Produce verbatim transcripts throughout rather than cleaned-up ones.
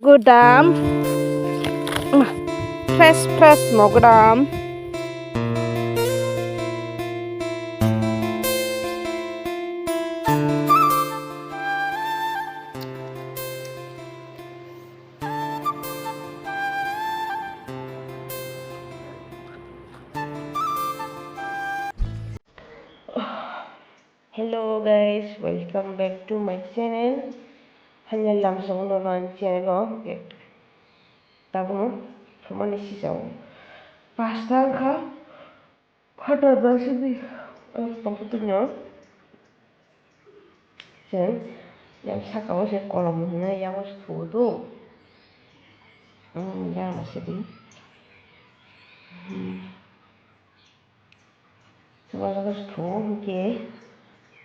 Gudam. Fresh, fresh mo gudam. Hello guys, welcome back to my channel. Hanya lamsong no ran channel o. Tabuk no, khamani sijao. Pasta kha, phatar da sidi. Ang tongkha tongya. Sen, yang saka o se kolom hwnwi yang o se thuo do. Hmm, yang na sidi. Hmm. Chubachu khe suthuo hwnkhe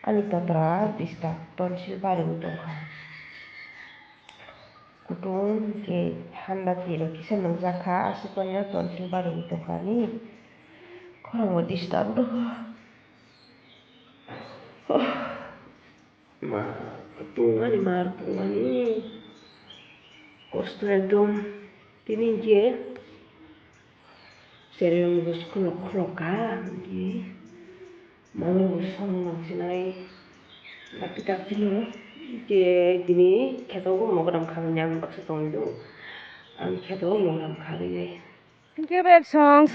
ani totra disturb tonsil bariwi tongkha. Kutung hwnkhe handa tiro kisa nungjakha, aswk tonsil bariwi tongkha ani. Khorangbo disturb wngkha. Ma tongmani, mar tongmani kosto ekdom. Tini hwnkhe chereng bo khulok khulok ka hwnkhe mangwi bo song nang sinai dakti dakti no. Hwnkhe tini kheto bo mogodam khamani ang baksa tongwi do. Ang kheto mogodam kharwi nai. Hwnkhe bebsong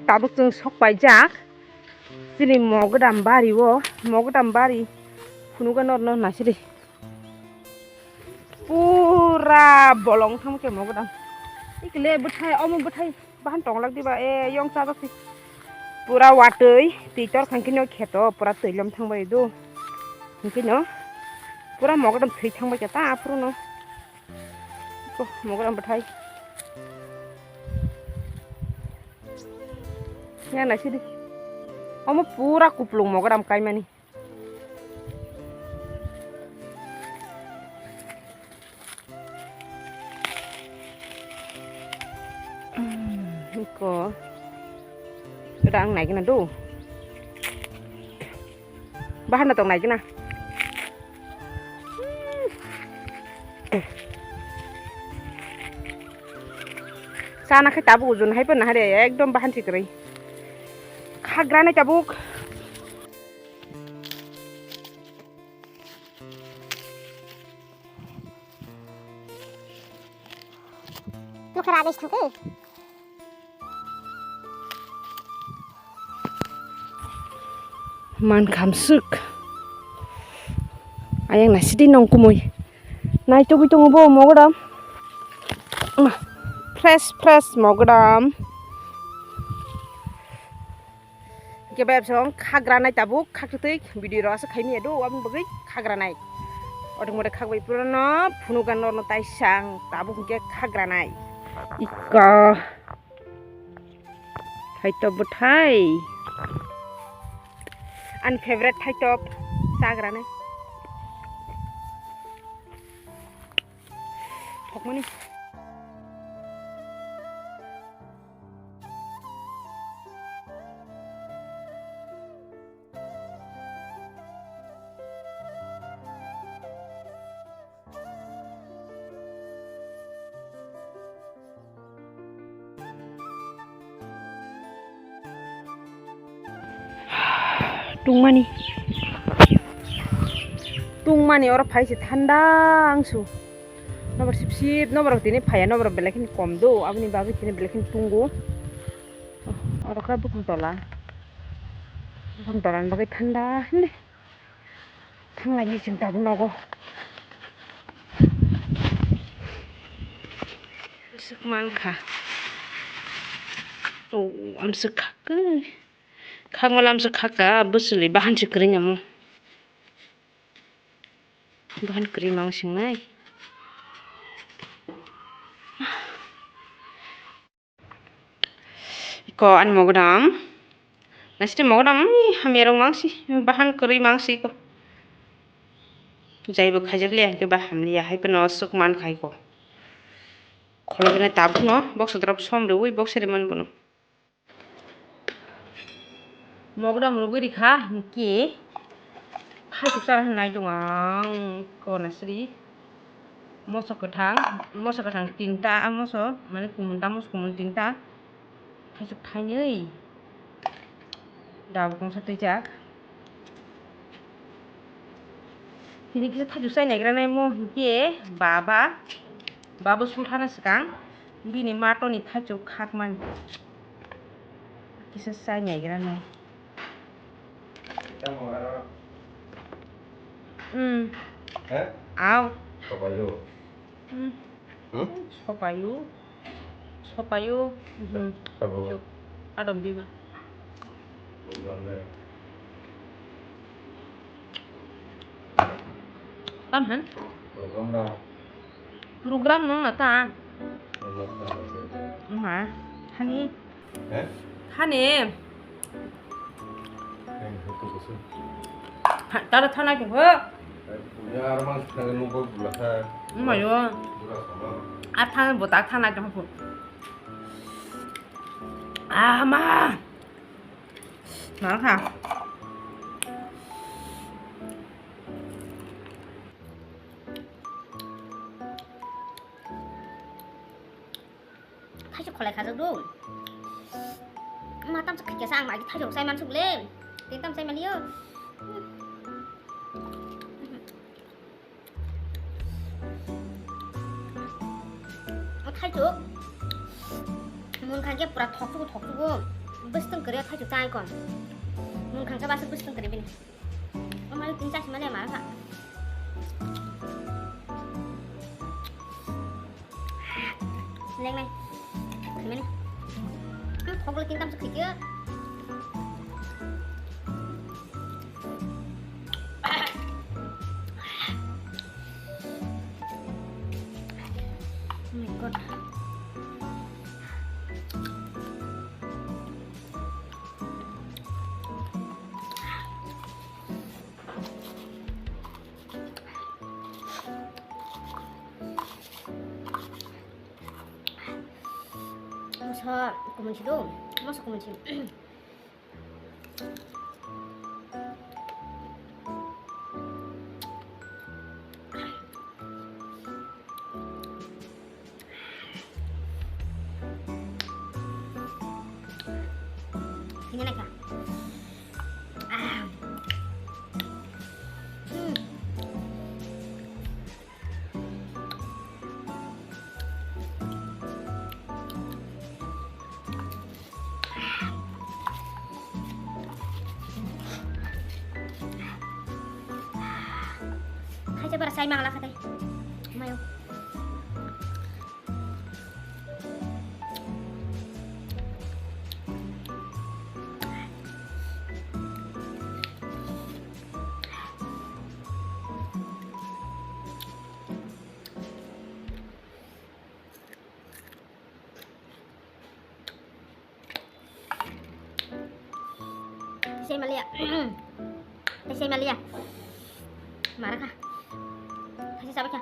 tabuk chwng sok paijak chini mogodam bari o, mogodam bari phunugo norno naisidi. Pura bolong thangma khe mogodam. Ikle bwthai, omo bwthai bahan tonglak diba, e, yong chajak si. Pura watwi twi tor khangkhe no kheto pura twi lom thangbai do. Hwnkhe no pura mogodam thwi thangbai khe ta aphuru no. Ko, mogodam bwthai. Ya, naisidi. Omo pura kuplung mogodam kaimani. Hmm, ko. Rang naigena do. Bahan na tong naigena. Sana khai tabuk ujun hai pon nahare ekdom bahan si kwrwi. Khagra nai tabuk. Tukhra bai thangkhe. Mankha amswk. Ayang naisidi nong kumui. Naitugwi tongo bo mogodam. Ma, fresh, fresh mogodam. Hwnkhe bai absong khagra nai tabuk, khaktwtwi video rok aswk khaimaya do, aboni bagwi khagra nai. Othik mothik khakbai purano phunugo norno taisang tabuk hwnkhe khagra nai. Ika. Thaitop bwthai. Ani favorite thaitop chagra nai. Thokmani. Tungmani. Tungmani oro phai se thanda wngsu. Nobar sip sip, nobar tini phaiya, nobar belai kheno kom do, aboni bagwi tini belai kheno tungo. Oro khe buphang tola. Buphang tola ni bagwi thanda hwnwi. Thanglaini chwng tabuk nogo. Amswk mankha. O, amswk khakhe. Khakmala amswk khakha, bwswli bahan se kwrwi namo. Bahan kwrwi mang singnai. Ko ani mogodam. Nasi mogodam ni hamya rong mangsi, bahan kwrwi mangsi ko. Jaibo khajak liya hwnkhe ba hamliya hai phano aswk man khai ko. Kholo bini tabuk no box drop som rwi box ri man bono. Mogodam rwi rikha hwnkhe. Khaisuk chara hwnwi naidung ang, kona sri. Moso kwthang, moso kwthang tinta, ah, moso, mane, kumun ta, moso kumun tinta, thaisuk thainwi, dal kongsa twijak. Tini kisa thaisuk chai naigra nai mo hinkhe baba, babo sulthana swkang, bini matoni thaisuk khakmani kisa chai naigra nai. Tamo aro. Hmm. He? Aw. Sopayo. Hmm. Hmm? Sopayo. Sopayo. Hmm. Sabo. Chuk. Adom bima. Bukan deh. Tam han? Bukan dah. Program nung na ta? Wngha. Hani. He? Hani. Tara thanai tong ho. Mayo. A than bo tak thanai tong ho. Ah, ma. Ma kha. Thaisuk kholai khajak do. Ma tamsa khaikhe sa ang agi thaisuk sai mansuk le. Tin tam sai maliyo. O thaisuk. Mun khangke pura thoksugo thoksugo. Bwswtwng kwrwi o thaisuk chai kon. Mun khangke basa bwswtwng kwrwi bini. O malik tin chasi mali ma kha. Lengnai. Khimani. Hmm, khogol tin tam se khikyo. Oh my God. Moso kumun si do, moso kumun si. Ini nak. Ah. Hmm. Khaisa bara sai mangla khatai. Mayo. Tisai malia. Tisai malia. Mara kha. Kasi sabai kha.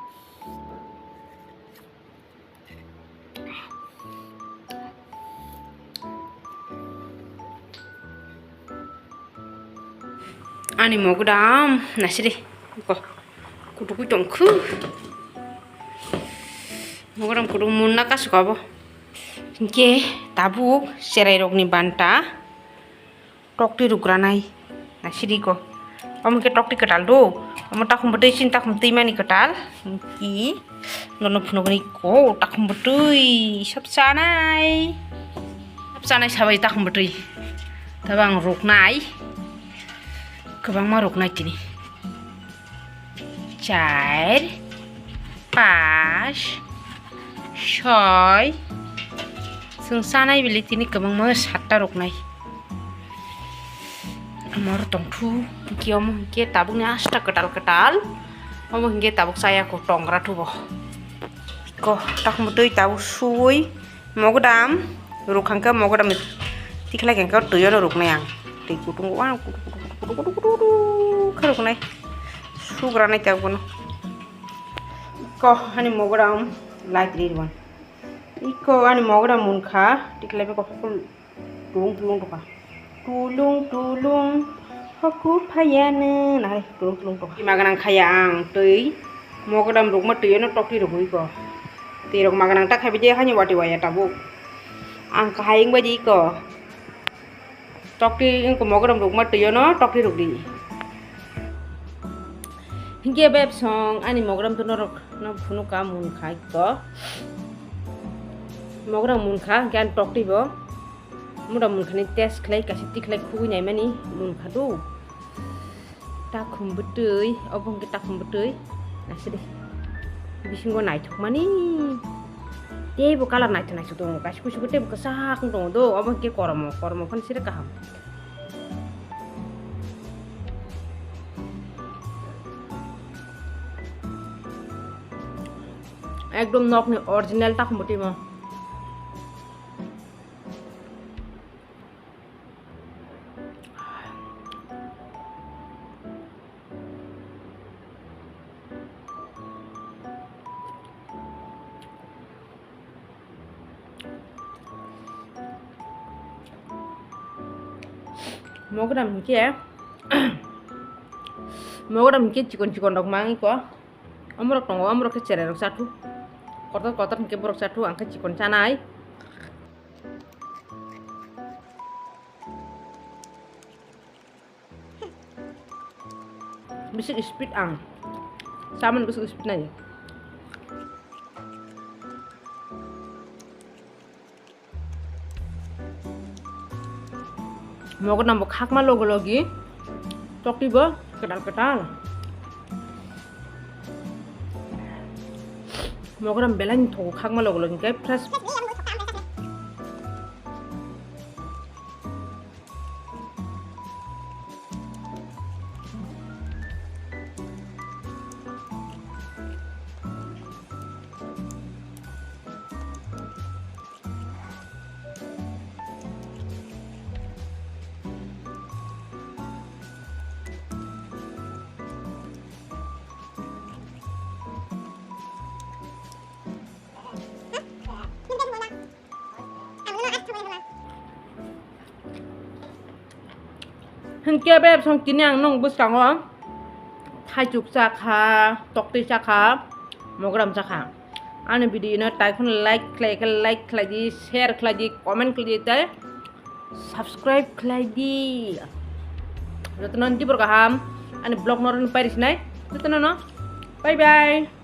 Ani mogodam nasiri ko kutukui tongkhu. Mogodam kutuk munna kasuk abo. Hinkhe tabuk cherai rokni banta. Tokti rukranai. Nasiri ko. Omo khe tokti kwtal do. Omo takhum bwtwi chini takhum twimani kwtal. Ki nono phunukni ko takhum bwtwi sab chanai. Sab chanai sabai takhum bwtwi. Tabang ruknai. Kwbangma ruknai tini. Char, pas, soi. Chwng chanai bili tini kwbangma satta ruknai. Amor tongthu, hinkhe omo hinkhe tabukni asta kwtal kwtal. Omo hinkhe tabuk chaya kho tongra thubo. Ko takhum twi tabuk suwi. Mogodam ruk hangkhe mogodam tikhlai hangkhe twi ano ruknai ang. Twi kutung wa kutu kutu kutu khe ruknai. Sugranai ta bono. Ko ani mogodam light ri rwan. Iko ani mogodam munkha tikhlai be ko hokul tulung tulung tokha. Tulung tulung hoku phayano nai tulung tulung tokha. Ima ganang khaya ang twi. Mogodam rukma twi no tokti rwgwi ko. Twi rok maganang ta khabi je hani wati waya tabuk. Ang kahai wng bai di ko. Tokti wng ko mogodam rukma twi no tokti rwgdi. Hinkhe bebsong ani mogodam to norok no phunuk ka mun khai ko. Mogodam mun kha hinkhe ani tokti bo. Muda mun khani test khlai kaisa tikhlai khugui naimani mun kha do. Takhum bwtwi, obo hwnkhe takhum bwtwi. Naisidi. Bisingo naithokmani. Teibo colour naithok naithok tongo. Kaisa kuisugo teibo kwchak wng tongo do. Obo hwnkhe kormo, kormo phano sire kaham. Ekdom nokni original takhum bwtwi mo. Mogodam hinkhe, mogodam hinkhe chikon chikon rok mangi ko. Omorok tongo, omorok khe cherai rok chathu. Kotor kotor hinkhe borok chathu, ang khe chikon chanai. Bisi speed ang. Saman bisi speed nai. Mogodam bo khakma logo logi tokti bo kwtal kwtal. Mogodam belai ni thogo khakma logo logi khe fresh. Hinkhe bebsong tini ang nwng bwskango thaichuk chakha, toktwi chakha, mogram chakha. Ani video no tai kheno like khlai khe like khlai di, share khlai di, comment khlai di tei subscribe khlai di. Jotono dibor kaham ani vlog no pai risinai jotono no bye bye.